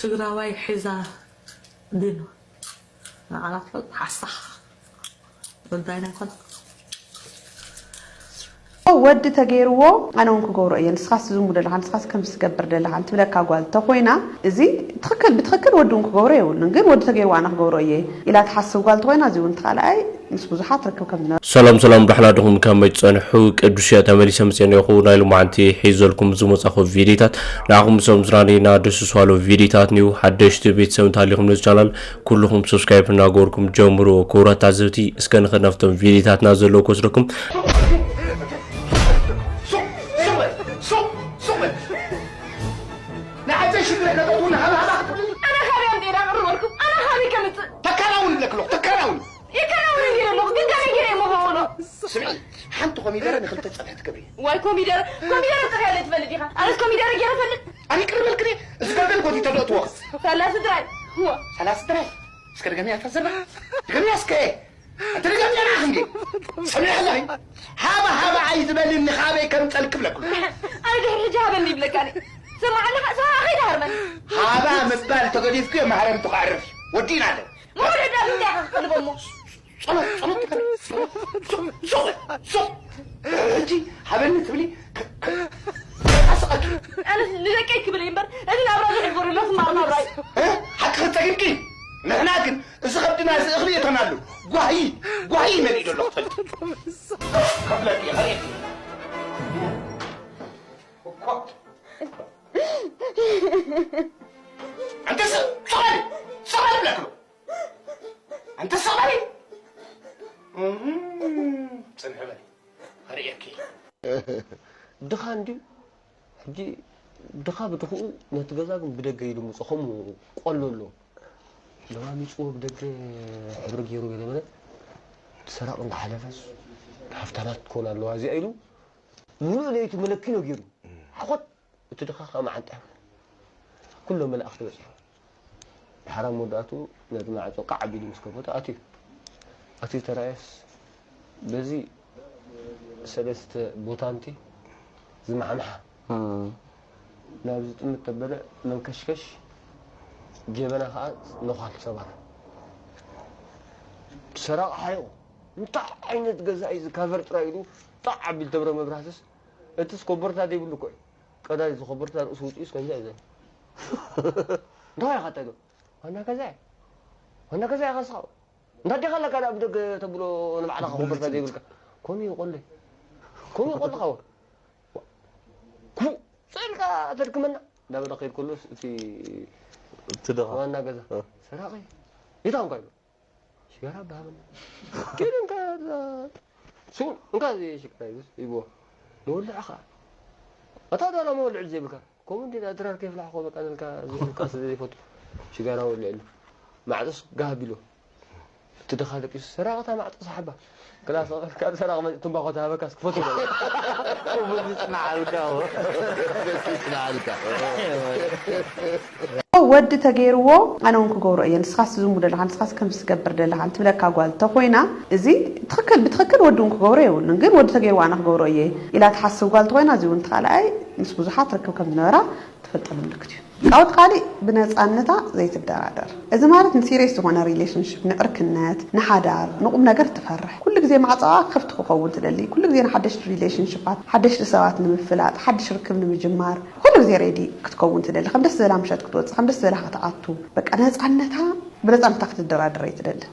ትግራዋይ ሒዛ ድን ንዓና ትፈልጥ ሓሳኽ ወዳይና ይኮን። ወዲ ተገይርዎ ኣነ እውን ክገብሮ እየ፣ ንስኻስ ዝሙ ደለኻ፣ ንስኻስ ከምዚ ትገብር ደለኻ ትብለካ ጓል ተኮይና፣ እዚ ትኽክል፣ ብትኽክል ወዲ እውን ክገብሮ የብሉን። ግን ወዲ ተገይርዎ ኣነ ክገብሮ እየ ኢላ ትሓስብ ጓል ተኮይና፣ እዚ እውን ተኻልኣይ ምስ ብዙሓት ርክብ ከም ዝነበረ ሰላም ሰላም ዳሕላ ድኹም ከመይ ትጸንሑ? ቅዱስ እየ ተመሊሰ መጽኤ ነኹ። ናይ ሎማዓንቲ ሒዘልኩም ዝመጻኹ ቪዲታት ንዓኹም ሰም ዝራኔና ደስ ዝስዋሎ ቪዲታት ኒው ሓደሽቲ ቤተሰብ እንተሃሊኹም ነዚ ቻናል ኩልኹም ሰብስክራይብ እናገበርኩም ጀምሩ። ክቡራት ታዘብቲ እስከ ንኸድ ናብቶም ቪዲታትና ዘለዉ ክወስደኩም። ንዓፀይ ሽግረ ከተእትውና ሃባሃባ ክትብልኒ ኣነ ካበይ ኣምፂኤ ዳ ቅርበልኩም ኣነ ካበይ ከምፅእ ተከናውን ይብለክሎ ተከናውን ይከናውን እንዲ ኣለኹ ግን ከመይ ገይረ እሞ በውሎ ስምዒ ሓንቲ ኮሚደረ ንክልተ ፀብሒ ትገብሪ ዋይ ኮሚደረ ኮሚደረ ጥርያ ዘይትፈልጥ ኢኻ ኣነስ ኮሚደረ ገይረ ፈልጥ ኣነ ቅርበልክኒ እዚ ገገል ጎቲ ተደእትዎ ሳላ ስድራይ ዋ ሰላስ ድራይ እስከ ድገሚያ ተዘራ ድገሚያ እስከ እንተ ድገሚያ ራእኽ እንዲ ሰሚዐ ኣለኺ ሃባ ሃባ ኣይትበልኒ ካበይ ከምፀልክ ብለክሉ ኣነ ድሕሪ ሕጂ ሃበኒ ይብለካ ኣነ ስማዕ ኣለኻ ስማዕ ከይትሃርመኒ ሃባ ምባል ተገዲፍኩ ማህረምቲ ክዕርፍ እዩ ወዲእና ኣለና ምሁር ዕዳ ምንታይ ኢኻ ክትቀልቦ እሞ ጸሎት ጸሎት ትበል ሱቕ ሱቕ ሕጂ ሃበኒ ትብሊ ኣስቐኪ ኣነ ንደቀይ ክብል እየ እምበር ነዚ ናብራ ዝሕፈሩ ለስማር ናብራ እዩ ሓቂ ክጸጊብኪ ንሕና ግን እዚ ከብድና እዚ እኽሊ እተናሉ ጓሂ ጓሂ መሊኡ ዘሎ ክፈልጥ ከፍለኪ እየ ኣንተ ሰበሪ ሰበሪ ብለክሎ ኣንተ ሰበሪ ጽንሕ በል ኣርእየኪ ድኻ እንድዩ ሕጂ ድኻ ብድኽኡ ነቲ ገዛ ግን ብደገ ኢሉ ምፅ ከምኡ ቆሎ ኣሎ ለማሚፅዎ ብደገ ሕብሪ ገይሩ ገለ በለ እቲ ሰራቂ እንዳሓለፈስ ሃፍታማት ትኮን ኣለዋ እዚኣ ኢሉ ሙሉእ ለይቲ መለኪኖ ገይሩ ሓኾት እቲ ድኻ ከዓ መዓንጣ ኩሎም መላእኽቲ በፂሑ ድሓር ኣብ መወዳእትኡ ነቲ ማዕፆ ቃዕ ኣቢሉ ምስ ከፈቶ ኣትዩ ኣትዩ ተራእየስ በዚ ሰለስተ ቦታንቲ ዝማዕማሓ ናብ ዝጥምት ተበለ መንከሽከሽ ጀበና ከዓ ነዃል ሰባር ሰራቂ ሓሪቑ እንታይ ዓይነት ገዛ እዩ ዝካቨር ጥራይ ኢሉ ጣዕ ኣቢል ተብረ መብራህትስ እትስ ኮቦርታ ዘይብሉ እኮ እዩ ቀዳይ ዝኸበርታ ርእሱ ውፅኡ እስከምዚ ኣይዘን እንታይ ኢኻ እንታይ ዋና ገዛ ዋና ገዛ ኢኻ ስኻ እንዳ ዲኻ ኣለካ ደኣ ብደገ ተብሎ ንባዕልኻ ኮበርታ ዘይብልካ ኮሚ ይቆለ ኮሚ ይቆልኻ ኩ ስእልካ ተድክመና እንዳበለ ከይድ ከሎስ እቲ እቲ ድኻ ዋና ገዛ ሰራቂ ይታው እንኳ ይብሎ ሽጋራ ብሃበና ኬድ እንካ ስሙ እንካ እዚ ሽጋራ ይብስ ይብዎ ንወልዕ ኸዓ ኣታ ዳላ መወልዕ ዘይብልካ ከምኡ እንዲ ድራር ከይፍላሕኮ በቃ ንልካ ዝብልካ ስለ ዘይፈቱ ሽጋራ ወልዕሉ ማዕጦስ ጋህ ቢሎ እቲ ድኻ ደቂሱ ሰራቕታ ማዕጦስ ሓባ ክላስ ካብ ሰራቕ መ- ትንባኾ ተሃበካስ ክፈቱ ጽናዓልካ ጽናዓልካ ወዲ ተገይርዎ ኣነ እውን ክገብሮ እየ ንስኻስ ዝሙ ደለኻ ንስኻስ ከምዚ ትገብር ደለኻ ትብለካ ጓል ተኮይና እዚ ትኽክል ብትኽክል ወዲ እውን ክገብሮ የብሉን ግን ወዲ ተገይርዎ ኣነ ክገብሮ እየ ኢላ ትሓስብ ጓል ተኮይና እዚ እውን ተኻልኣይ ምስ ብዙሓት ርክብ ከም ዝነበራ ትፈልጠሉ ምልክት እዩ ካብቲ ካሊእ ብነፃነታ ዘይትደራደር እዚ ማለት ንሲሪየስ ዝኾነ ሪሌሽንሽፕ ንዕርክነት ንሓዳር ንቁም ነገር ትፈርሕ ኩሉ ግዜ ማዕፀዋ ክፍት ክኸውን ትደሊ ኩሉ ግዜ ንሓደሽቲ ሪሌሽንሽፓት ሓደሽቲ ሰባት ንምፍላጥ ሓድሽ ርክብ ንምጅማር ኩሉ ግዜ ሬዲ ክትከውን ትደሊ ከም ደስ ዝበላ ምሸት ክትወፅእ ከም ደስ ዝበላ ክትኣቱ በቃ ነፃነታ ብነፃነታ ክትደራደር ኣይትደልን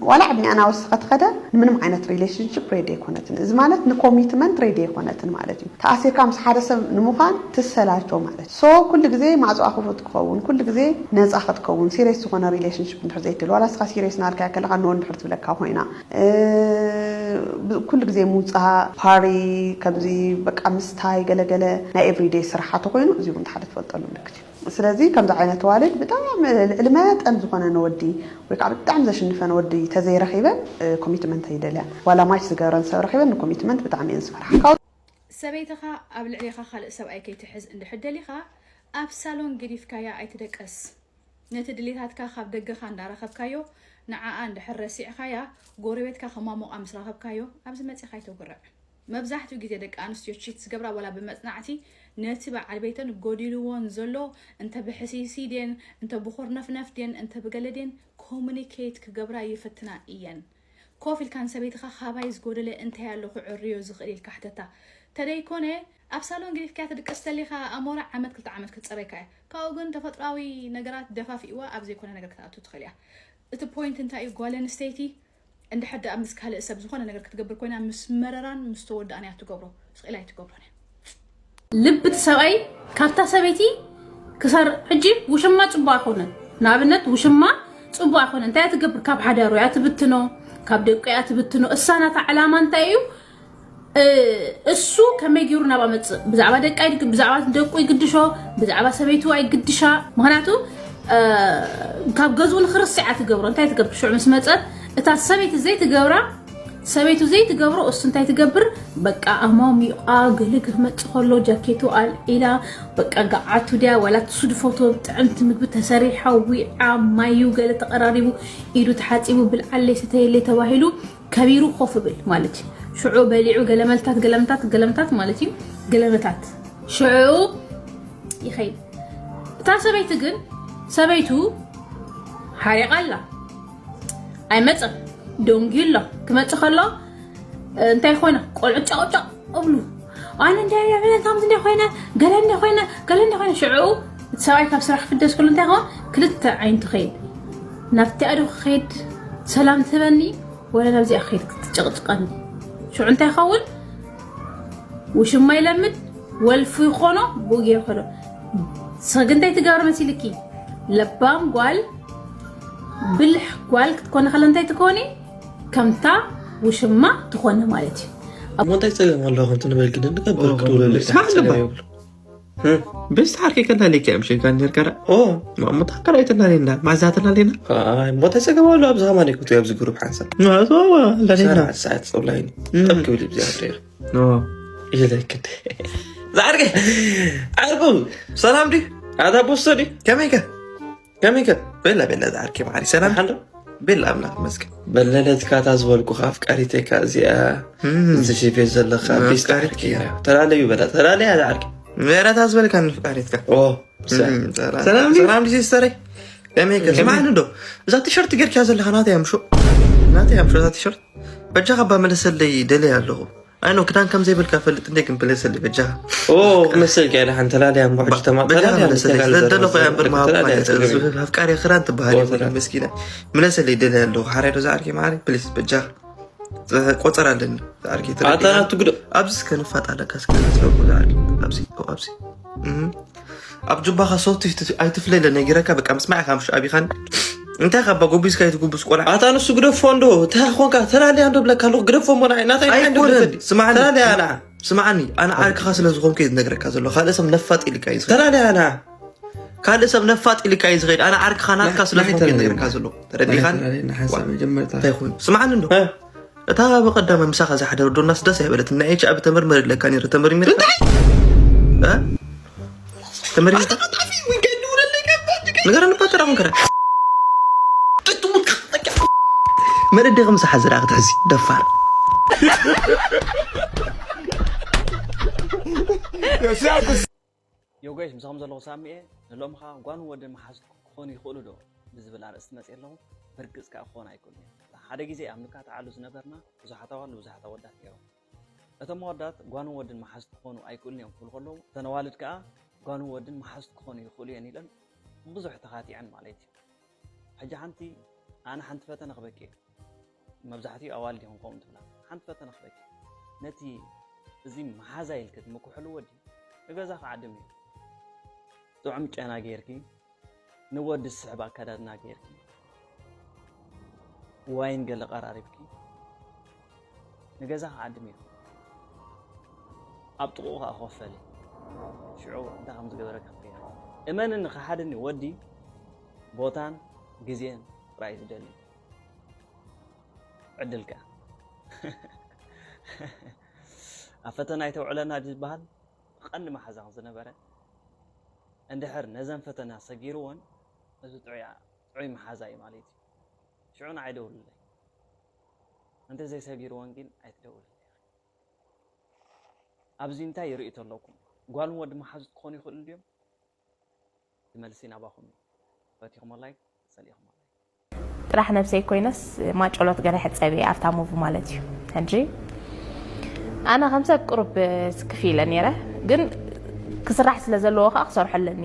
ዋላ ዕድሚኣ እናወሰኸት ከደ ንምንም ዓይነት ሪሌሽንሽፕ ሬዲ ኣይኮነትን እዚ ማለት ንኮሚትመንት ሬዲ ኣይኮነትን ማለት እዩ ተኣሲርካ ምስ ሓደ ሰብ ንምዃን ትሰላቸው ማለት እዩ so ኩሉ ግዜ ማዕፅዋ ክፉት ክኸውን ኩሉ ግዜ ነፃ ክትከውን ሲሪየስ ዝኾነ ሪሌሽንሽፕ እንድሕር ዘይትል ዋላ ስኻ ሲሪየስ ናልካያ ከለካ ኖ እንድሕር ትብለካ ኮይና ኩሉ ግዜ ምውፃእ ፓሪ ከምዚ በቃ ምስታይ ገለገለ ናይ ኤቭሪዴይ ስራሓ ተኮይኑ እዚ እውን ሓደ ትፈልጠሉ ምልክት እዩ ስለዚ ከምዚ ዓይነት ኣዋልድ ብጣዕሚ ልዕሊ መጠን ዝኾነ ንወዲ ወይ ከዓ ብጣዕሚ ዘሽንፈ ንወዲ ተዘይረኺበን ኮሚትመንት ኣይደልያን ዋላ ማች ዝገብረን ሰብ ረኺበን ንኮሚትመንት ብጣዕሚ እየን ዝፈርሓ ሰበይትኻ ኣብ ልዕሌኻ ካልእ ሰብኣይ ከይትሕዝ እንድሕር ደሊኻ ኣብ ሳሎን ገዲፍካያ ኣይትደቀስ። ነቲ ድሌታትካ ካብ ደገኻ እንዳረኸብካዮ ንዓኣ እንድሕር ረሲዕኻያ ጎረቤትካ ከማሙቓ ምስ ረኸብካዮ ኣብዚ መጺኻ ኣይተጉርዕ። መብዛሕትኡ ግዜ ደቂ ኣንስትዮ ቺት ዝገብራ ዋላ ብመጽናዕቲ ነቲ በዓል ቤተን ጎዲልዎን ዘሎ፣ እንተ ብሕሲሲ ድየን፣ እንተ ብኹርነፍነፍ ድየን፣ እንተ ብገለ ድየን፣ ኮሙኒኬት ክገብራ ይፍትና እየን። ኮፍ ኢልካ ንሰበይትኻ ካባይ ዝጎደለ እንታይ ኣሎ ክዕርዮ ዝኽእል ኢልካ ሕተታ። ተደይኮነ ኣብ ሳሎን ገዲፍካያ ትድቅስ ተሊኻ ኣሞራ ዓመት ክልተ ዓመት ክትጸረካ እያ። ካብኡ ግን ተፈጥራዊ ነገራት ደፋፊእዋ ኣብ ዘይኮነ ነገር ክትኣቱ ትኽእል እያ። እቲ ፖይንት እንታይ እዩ? ጓል ኣንስተይቲ እንድሕር ደኣ ምስ ካልእ ሰብ ዝኾነ ነገር ክትገብር ኮይና ምስ መረራን ምስ ተወዳእን እያ ትገብሮ። ስቕ ኢላ ኣይትገብሮን እያ። ልቢ እቲ ሰብኣይ ካብታ ሰበይቲ ክሰር ሕጂ ውሽማ ጽቡቅ ኣይኮነን። ንኣብነት ውሽማ ጽቡቅ ኣይኮነን። እንታይ እያ ትገብር? ካብ ሓዳሩ እያ ትብትኖ፣ ካብ ደቁ እያ ትብትኖ። እሳ ናታ ዕላማ እንታይ እዩ? እ፣ እሱ ከመይ ገይሩ ናብኣ መጽእ? ብዛዕባ ደቃ ይድግ-፣ ብዛዕባ ደቁ ይግድሾ፣ ብዛዕባ ሰበይቱ ኣይግድሻ። ምኽንያቱ፣ እ፣ ካብ ገዝኡ ንኽርስዕ እያ ትገብሮ። እንታይ ትገብር? ሽዑ ምስ መጸት እታ ሰበይቲ ዘይትገብራ፣ ሰበይቱ ዘይትገብሮ እሱ እንታይ ትገብር? በቃ ኣማሚቓ ገለ ክመጽእ ከሎ ጃኬቱ ኣልዒላ፣ በቃ ገዓቱ ድያ ዋላ እቲ ሱድ ፎቶ ጥዕምቲ ምግቢ ተሰሪሓ ዊዓ ማዩ ገለ ተቐራሪቡ ኢዱ ተሓጺቡ ብልዓለይ ስተየለይ ተባሂሉ ከቢሩ ኮፍ ብል ማለት እዩ። ሽዑ በሊዑ ገለመልታት፣ ገለምታት፣ ገለምታት ማለት እዩ። ገለመታት። ሽዑ ይኸይድ። እታ ሰበይቲ ግን፣ ሰበይቱ ሓሪቓ ኣላ። ኣይመጽን። ደንጊዩ ኣሎ። ክመጽእ ከሎ፣ እንታይ ኮይና? ቆልዑ ጨቕጨቕ እብሉ። ኣነ እንታይ ኮይነ? ከምዚ እንታይ ኮይነ? ገለ እንታይ ኮይነ? ገለ እንታይ ኮይነ? ሽዑ እቲ ሰብኣይ ካብ ስራሕ ክፍደስ ከሎ እንታይ ይኸውን? ክልተ ዓይንቱ ኸይድ። ናብቲኣ ዶ ክኸይድ ሰላም ትህበኒ? ወላ ናብዚኣ ክኸይድ ክትጨቕጭቐኒ? ሽዑ እንታይ ይኸውን? ውሽማ ይለምድ፣ ወልፉ ይኾኖ፣ ብኡ ገይሩ ከሎ። ንስኺ ግን እንታይ ትገብሪ መሲልኪ? ለባም ጓል፣ ብልሕ ጓል ክትኮኒ ከሎ እንታይ ትኮኒ? ከምታ ውሽማ ትኾኒ ማለት እዩ። እሞ እንታይ ጸገም ኣለዎ? ከምቲ ንበልኪ ድንገ ኦ፣ ብርክ ትብለሉ ስማዕ እንታይ ጸገም ኣለባ። የብሉ። እ? በስተ ዓርከይ ከላልየካ እየ ምሸት ጋር ነርካ ደኣ። ኦ። ማ-፣ እሞ ታከል ኣይተላልየና፣ ማዛ ተላልየና። ኣይ፣ እሞ እንታይ ጸገም ኣለዎ? ኣብዚ ከማን ይኩቱ ኣብዚ ግሩፕ ሓንሳብ። ማ፣ እቶ፣ ዋ፣ ላልየና። ሰዓት፣ ሰዓት ጸውላይኒ። እ። ጠብ ክብል እዩ ብዚኣ ፍሬር። ኖ። ኢለክ እንዴ። ዝዓርከይ፣ ዓርኩ፣ ሰላም ድዩ? ኣታ ቦስቶ ድዩ? ከመይ ከ? ከመይ ከ? ቤላ፣ ቤላ፣ ዝዓርከይ፣ ማዕሪ፣ ሰላም? ሓንዶ? ቤላ፣ ኣምላኽ ይመስገን። በለለትካ እታ ዝበልኩኻ ኣፍቃሪተይካ እዚኣ፣ እም። እዚ ሺፌ ዘለኻ ም፣ ቤስት ኣፍቃሪት ዓርኪ እያ። እያ። ተላለዩ በላ፣ ተላለያ ዝዓርኪ። ምዕረታ ዝበልካ ንፍቃሪትካ። ኦ፣ ሰ-፣ እም፣ ሰላም። ሰላም ድዩ? ሰላም ድዩ ሲስተረይ? ከመይ ከ? ከመይ? ስማዕኒ ዶ? እዛ ቲሸርት ጌርካ ዘለኻ ናተይ ኣምሾ። ናተይ ኣምሾ እዛ ቲሸርት። በጃኻ እባ መለሰለይ ደለይ ኣለኹ። ኣይ ኖ፣ ክዳን ከም ዘይብልካ ፈልጥ እንዴ፣ ግን መለሰለይ በጃኻ። ኦ፣ ክመስል ከያ ደሓን ተላልያ እምባ ሕጂ ተማ-፣ በጃኻ ተላልያ መለሰለይ። ምስተካ ዝደለኹ ዝዘርዘር እያ እምበር ማወቅ ተላልያ ማለት ጸገም እዚ የብሉ። ኣፍቃሪ ክዳን ትበሃል ኦ፣ የብሉን ተላልያ። መስኪና። መለሰለይ ደለይ ኣለኹ። ሓራይ ዶ ዝዓርከይ ማዕረይ? ፕሊስ በጃኻ። ቆጸር ኣለኒ። ዝዓርከይ ኣታ ትረዲኻ? ናቱ ግዶ። ኣብዚ እስከ ንፋጥ ኣለካ፣ እስከ ንስረቁ ዝዓርከይ። ኣብዚ፣ ኦ፣ ኣብዚ። እም። ኣብ ጁባኻ ሶፍት ኣይትፍ-፣ ኣይትፍለለ ነጊረካ፣ በቃ ምስማዕ ኢኻ ምሽ ኣቢኻን። እንታይ ካብ ጎቢዝካ ኣይትጉብስ ቆልዓ። ኣታ ንሱ ግደፎ እንዶ፣ እንታይ ኾንካ? ተላልያ እንዶ ብለካ ኣለኹ፣ ግደፎ እሞ ንዓይ፣ ናተይ ንዓይ እንዶ ኣይኮነን። ግደፈኒ። ስማዕኒ። ተላልያ ንዓ። ስማዕኒ፣ ኣነ ዓርክኻ ስለ ዝኾንኩ እየ ዝነግረካ ዘለኹ። ካልእ ሰብ ነፋጥ ኢልካ እዩ ዝኸይድ። ተላልያ ንዓ። ካልእ ሰብ ነፋጥ ኢልካ እዩ ዝኸይድ። ኣነ ዓርክኻ ናትካ ናይ፣ ስለ ናይ ዝኾንኩ እየ ተላልያ ዝነግረካ ንዓ። ዘለኹ። ተረዲኻን? ናይ ተላልያ ንዓ። ሓሳብ ዋ። መጀመርታ። እንታይ ይኹን? ስማዕኒ እንዶ። እ? እታ በቀዳም ምሳኻ ዝሓደረ ዶናስ ደስ ኣይበለትን። ናይ ኤች ኣይ ቪ ተመርመር ኢለካ ነይረ፣ ተመርሚርካ? እንታይ? እ? ተመርሚርካ? ኣታ ቀጣፊ ወይ ከይድውለለይ ካብ ባንድ ከይ- ንገረኒ እባ ተራ ኮንከረ። ትሙት ከ-፣ መን ኣዴኺ ምሳሓ ዝረኣ ክትሕዚ? ደፋር። ዮ ጋይስ፣ ምሳኹም ዘለኹ ሳሚ እየ። ንሎምኻ ጓልን ወድን መሓዙት ክኾኑ ይኽእሉ ዶ ብዝብል ኣርእስቲ መፅእ ኣለኹ። ብርግፅ ከኣ ክኾኑ ኣይክእሉን እዮም። ሓደ ግዜ ኣብ ንካትዓሉ ዝነበርና ብዙሓት ኣዋልድ ብዙሓት ኣወዳት ነይሮም። እቶም ኣወዳት ጓልን ወድን መሓዙት ክኾኑ ኣይክእሉን እዮም ክብሉ ከለዉ፣ እተን ኣዋልድ ከኣ ጓልን ወድን መሓዙት ክኾኑ ይኽእሉ እየን ኢለን ብዙሕ ተኻቲዐን ማለት እዩ። ሕጂ ሓንቲ፣ ኣነ ሓንቲ ፈተነ ክበኪ እየ። መብዛሕትኡ ኣዋልድ እዮም ከምኡ ትብላ። ሓንቲ ፈተነ ክበኪ። ነቲ እዚ መሓዛ ኢልኪ ትምክሕሉ ወዲ ንገዛ ክዓድም እዩ። ጥዑም ጨና ጌርኪ፣ ንወዲ ዝስሕብ ኣከዳድና ጌርኪ፣ ዋይን ገለ ቀራሪብኪ፣ ንገዛ ክዓድም እዩ። ኣብ ጥቕኡ ከኣ ኮፈሊ። ሽዑ እንታይ ከም ዝገበረካ ክሪኣ። እመንኒ፣ ክሓደኒ ወዲ ቦታን ግዜን ጥራይ እዩ ዝደሊ። ዕድልካ። ኣብ ፈተና ኣይተውዕለና ዝበሃል ቀንዲ መሓዛ ዝነበረ፣ እንድሕር ነዘን ፈተና ሰጊርወን፣ እዚ ጥዑይ፣ ጥዑይ መሓዛ እዩ ማለት እዩ። ሽዑ ንዓይ ደውልለይ። እንተዘይሰጊርወን ግን ኣይትደውልለይ። ኣብዚ እንታይ ርእይቶ ኣለኩም? ጓልን ወዲ መሓዙት ክኾኑ ይኽእሉ ድዮም? እቲ መልሲ ናባኹም እዩ። ፈቲኹሞ ላይክ፣ ጸሊእኹሞ ላይክ። ጥራሕ ነብሰይ ኮይነስ ማጨሎት ገለ ሕጸብ እየ ኣብታ ሙቪ ማለት እዩ። ሕጂ ኣነ ከም ሰብ ቅሩብ ስክፍ ኢለ ነይረ፣ ግን ክስራሕ ስለ ዘለዎ ከዓ ክሰርሖ ኣለኒ።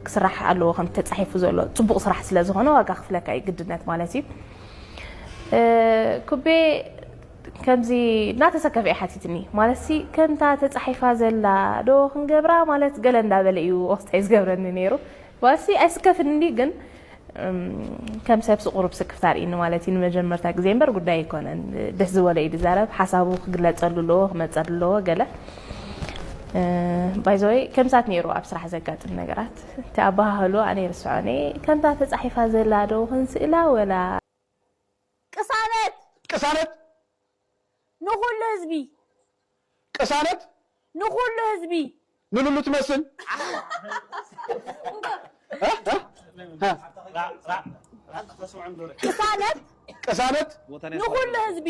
ክስራሕ ኣለዎ ከም ተጻሒፉ ዘሎ ጽቡቕ ስራሕ ስለ ዝኾነ ዋጋ ክፍለካ እዩ ግድነት ማለት እዩ። እ፣ ኩቤ ከምዚ እናተሰከፈ እዩ ሓቲትኒ። ማለትሲ ከምታ ተጻሒፋ ዘላ ዶ ክንገብራ ማለት ገለ እንዳበለ እዩ ወስታይ ዝገብረኒ ነይሩ። ዋሲ ኣይስከፍን እንዲ ግን እም፣ ከም ሰብ ስቁሩብ ስክፍታ ርእኒ ማለት እዩ። ንመጀመርታ ግዜ እምበር ጉዳይ ኣይኮነን። ደስ ዝበሎ እዩ ዝዛረብ፣ ሓሳቡ ክግለጸሉ ኣለዎ፣ ክመጸሉ ኣለዎ ገለ። እ፣ ባይዘወይ ከምሳት ነይሩ ኣብ ስራሕ ዘጋጥም ነገራት። እቲ ኣበሃህሉ ኣነ ይርስዖ እኔ ከምታ ተጻሒፋ ዘላ ዶ ክንስእላ ወላ ቅሳነት ቅሳነት ንኹሉ ህዝቢ ቅሳነት ንኹሉ ህዝቢ ንሉሉ ትመስል እ? እ? እ? ቅሳነት ቅሳነት ንኹሉ ህዝቢ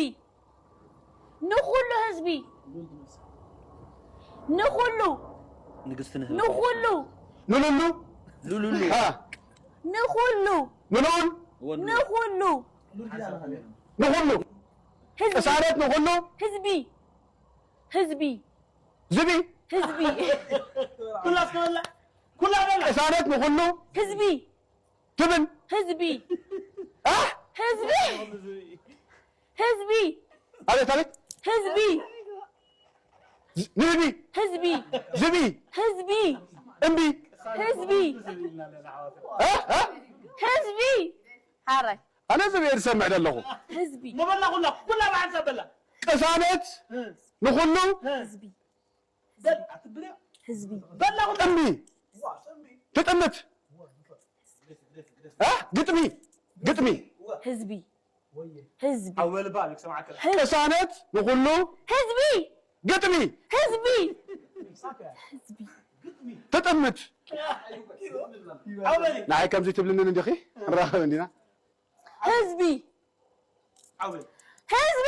ንኹሉ ህዝቢ ንኹሉ ንግስቲ ንህብ ንኹሉ ንሉሉ ሉሉሉ እ? ንኹሉ ንልኡል ወሉ ንኹሉ ንኹሉ ህዝቢ ቅሳነት ንኹሉ ህዝቢ ህዝቢ ዝቢ ህዝቢ ኩላ እስከ በላ ኩላ በላ ቅሳነት ንኹሉ ህዝቢ ትብል ህዝቢ እ? ህዝቢ ህዝቢ ኣቤት ኣቤት ህዝቢ ንህቢ ህዝቢ ዝቢ ህዝቢ እምቢ ህዝቢ እ? እ? ህዝቢ ሓራይ ኣነ ዝብኤ ዝሰምዕ ዘለኹ ህዝቢ መበላ ኩላ ኩላ ብሓንሳብ በላ ቅሳነት ንኹሉ ህዝቢ በል ኣትብልያ ህዝቢ በላ ኩላ ጥምቢ ትጥምት እ? ግጥሚ ግጥሚ ህዝቢ ህዝቢ ኣወልባ ክሰማዕከላ ህዝቢ ቅሳነት ንኹሉ ህዝቢ ግጥሚ ህዝቢ ትጥምት ኣውበሊ ንዓይ ከምዚ ትብልንን እንዲኺ ንራኸብ እንዲና ህዝቢ ኣውበሊ ህዝቢ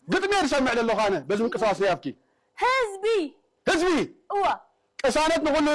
ግጥሚ እየ ዝሰምዕ ዘለኹ ኣነ በዚ ምንቅስቃስ ናይ ኣብኪ ህዝቢ ህዝቢ እዋ ቅሳነት ንኹሉ